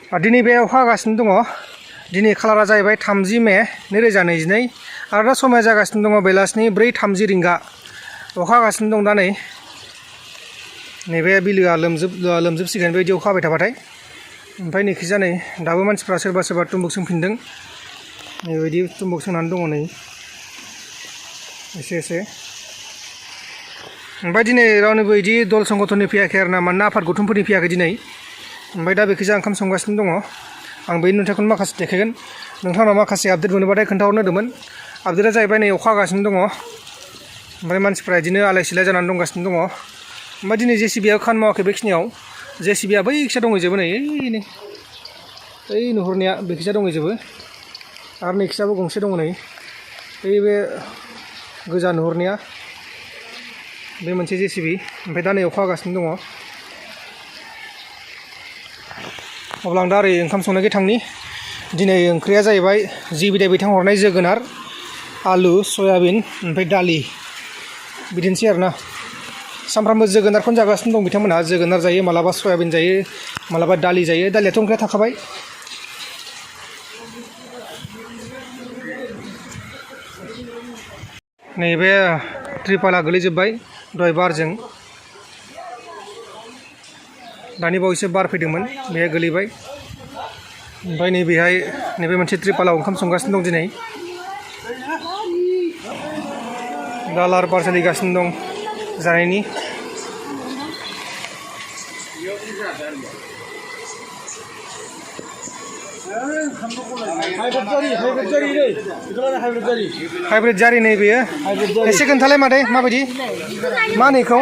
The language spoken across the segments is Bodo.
दिनै बे अखा हागासिनो दङ दिनै खालारा जाहैबाय 30 मे 2022 आरो दा समाया जागासिनो दङ बेलासिनि 4:30 रिंगा अखा हागासिनो दं दा नैबे बिलोआ लोमजोबसिगोन बेबायदि अखा हाबाय थाबाथाय ओमफ्राय नैखिजा नै दाबो मानसिफ्रा सोरबा सोरबा तुम्बुक सोंफिनदों बेबायदि तुम्बुक सोंनानै दङ नै एसे ओमफ्राय दिनै रावनिबो बिदि दल संगठननि फैयाखै आरो ना मानोना आफाद गौथुमफोरनि फैयाखै दिनै ओमफ्राय दा बेखिजा ओंखाम संगासिनो दङ आं बै नुथायखौनो माखासे देखायगोन नोंथांनाव माखासे आपडेट मोनोबाथाय खोन्थाहरनो होदोंमोन आपडेटआ जाहैबाय नै अखा हागासिनो दङ ओमफ्राय मानसिफ्रा बिदिनो आलाय सिलाय जानानै दंगासिनो दङ ओमफ्राय दिनै जेसिबिआ खामानि मावाखै बेखिनियाव जेसिबिआ बैखिजा दंहैजोबो नै ओइ नुहुरनाया बेखिजा दंहैजोबो आरो नैखिजाबो गंसे दङ नै बे गोजा नुहुरनाया बे मोनसे जेसिबि ओमफ्राय दा नै अखा हागासिनो दङ अब्ला आं दा ओरै ओंखाम संनायखै थांनि दिनै ओंख्रिया जाहैबाय जि बिदाय बिथां हरनाय जोगोनार आलु सयाबिन ओमफ्राय दालि बिदिनोसै आरोना सामफ्रामबो जोगोनारखौनो जागासिनो दं बिथांमोनहा जोगोनार जायो मालाबा सयाबिन जायो मालाबा दालि जायो दालियाथ' ओंख्रिया थाखाबाय नैबे त्रिपाला गोलैजोब्बाय दहाय बारजों दानि बावैसो बार फैदोंमोन बेहाय गोलैबाय ओमफ्राय नैबेहाय नैबे मोनसे त्रिपालाव ओंखाम संगासिनो दं दिनै दा लाहार फाहार सोलिगासिनो दं जानायनि हाइब्रिद जारि नै बेयो एसे खोन्थालाय मादै माबायदि मा होनो बेखौ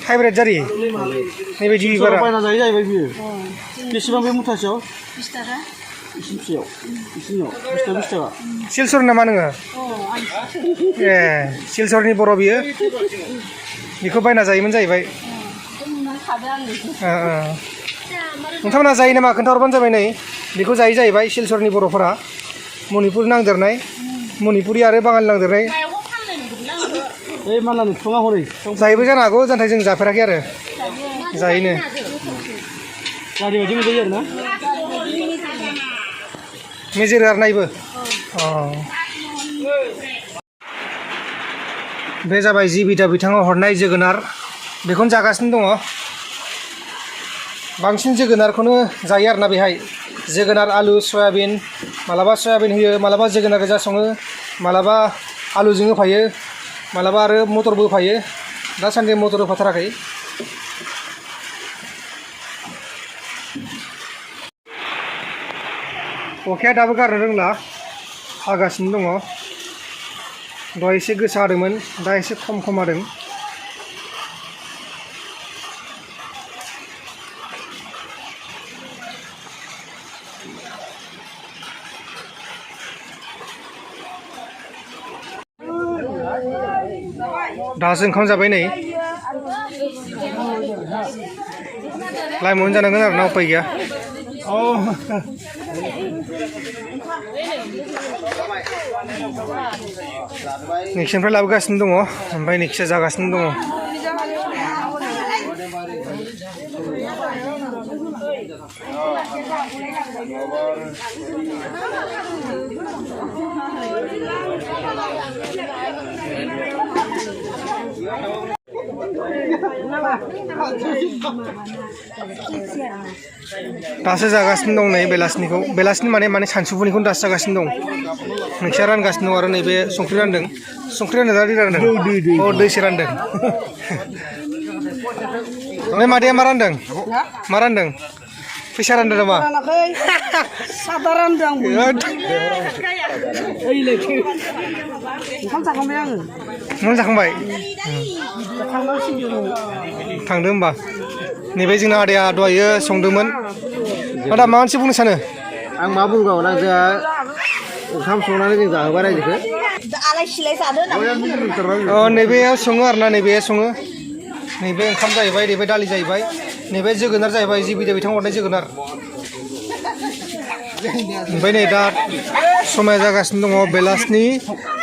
हाइब्रिद जारि नैबायदि बिबारा बायना जायो जाहैबाय बियो बेसेबां बे मुथासेयाव 20 थाखा इसिमसेयाव 20 थाखा सिलसर नामा नोङो ए सिलसरनि बर' बियो बेखौ बायना जायोमोन जाहैबाय नोंथांमोना जायो नामा खोन्थाहरबानो जाबाय नै बेखौ जायो जाहैबाय सिलसरनि बर'फोरा मणिपुर नांदेरनाय मणिपुरि आरो बाङालि नांदेरनाय जायोबो जानो हागौ नाथाय जों जाफेराखै आरो जायोनो मेजेरो आरो नायबो बे जाबाय जि बिदा बिथाङा हरनाय जोगोनार बेखौनो जागासिनो दङ बांसिन जोगोनारखौनो जायो आरोना बेहाय जोगोनार आलु सयाबिन मालाबा सयाबिन होयो मालाबा जोगोनार गोजा सङो मालाबा आलुजों होफायो मालाबा आरो मटरबो होफायो दासान्दि मटर होफाथाराखै अखाया दाबो गारनो रोंला हागासिनो दङ दहाय एसे गोसा हादोंमोन दा एसे खम हादों दासो ओंखाम जाबाय नै लाइमोन जानांगोन आरो ना उपाय गैया नेक्सनिफ्राय लाबोगासिनो दङ ओमफ्राय नेक्सआ जागासिनो दङ दासो जागासिनो दं नै बेलासिनि माने सानसुफुनिखौनो दासो जागासिनो दं नोंसोर रानगासिनो दं आरो नैबे संख्रि रानदों दा दै रानदों अ दैसो रानदों ओमफ्राय मादैया मा रानदों फैसा रानदों नामा सादा रानदों आंबो ओंखाम जाखांबाय आङो नों जाखांबाय थांदो होमबा नैबे जोंना आदाया दहायो संदोंमोन आदा मा मोनसे बुंनो सानो आं मा बुंगोन आं जोंहा ओंखाम संनानै जों जाहोबाय रायजोखौ आलाय सिलाय जादों नैबेयाव सङो आरोना नैबे सङो नैबे ओंखाम जाहैबाय नैबे दालि जाहैबाय नैबे जोगोनार जाहैबाय जि बिदा बिथां हरनाय जोगोनार ओमफ्राय नै दा समाया जागासिनो दङ बेलासिनि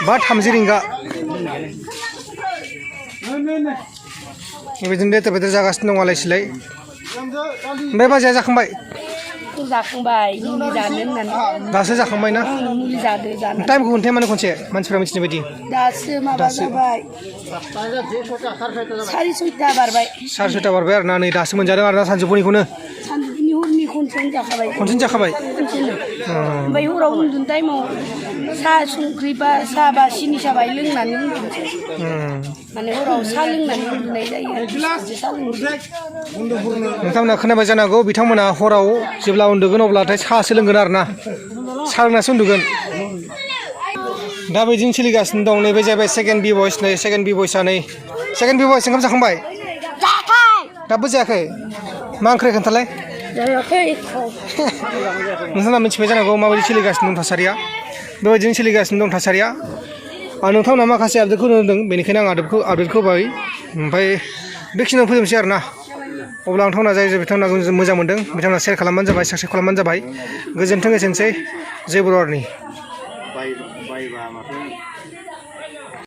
5:30 रिंगा बेबायदिनो लेथेर फेथेर जागासिनो दं आलाय सिलाय ओमफ्राय बाजैया जाखांबाय डक्टर जाखांबाय मुलि जानो होननानै दासो जाखांबाय ना मुलि जादो जानो टाइमखौ खोन्थाया माने खनसे मानसिफ्रा मिथिनाय बायदि दासो माबा जाबाय 6:30 बारबाय 6:30 बारबाय आरो ना नै दासो मोनजादों आरो ना सानजौफुनिखौनो सानजौफुनि हरनि खनसेनो जाखाबाय खनसेनो जाखाबाय ओमफ्राय हराव उन्दुनो टाइमाव साहा संख्रि बा साहा बा सिनि साबाय लोंनानै उन्दुनोसै माने हराव साहा लोंनानै उन्दुनाय जायो नोंथांमोना खोनाबाय जानांगौ बिथांमोना हराव जेब्ला उन्दुगोन अब्लाथाय साहासो लोंगोन आरो ना साहा लोंनासो उन्दुगोन दा बिदिनो सोलिगासिनो दं नैबे जाहैबाय सेकेन्ड बि भइस नै सेकेन्ड बि भइसआ नै सेकेन्ड बि भइस ओंखाम जाखांबाय दाबो जायाखै मा ओंख्रि खोन्थालाय नोंथाङा मिथिबाय जानांगौ माबायदि सोलिगासिनो दं थासारिया बेबायदिनो सोलिगासिनो दं थासारिया नोंथांमोना माखासे आपडेटखौ नुदों बेनिखायनो आं आपडेटखौ होबाय ओमफ्राय बेखिनियाव फोजोबनोसै आरो ना अब्ला नोंथांमोना जाय बिथांमोना मोजां मोनदों बिथांमोना शेयार खालामबानो जाबाय साबस्क्राइब खालामबानो जाबाय गोजोन्थों एसेनोसै जय बर' हारिनि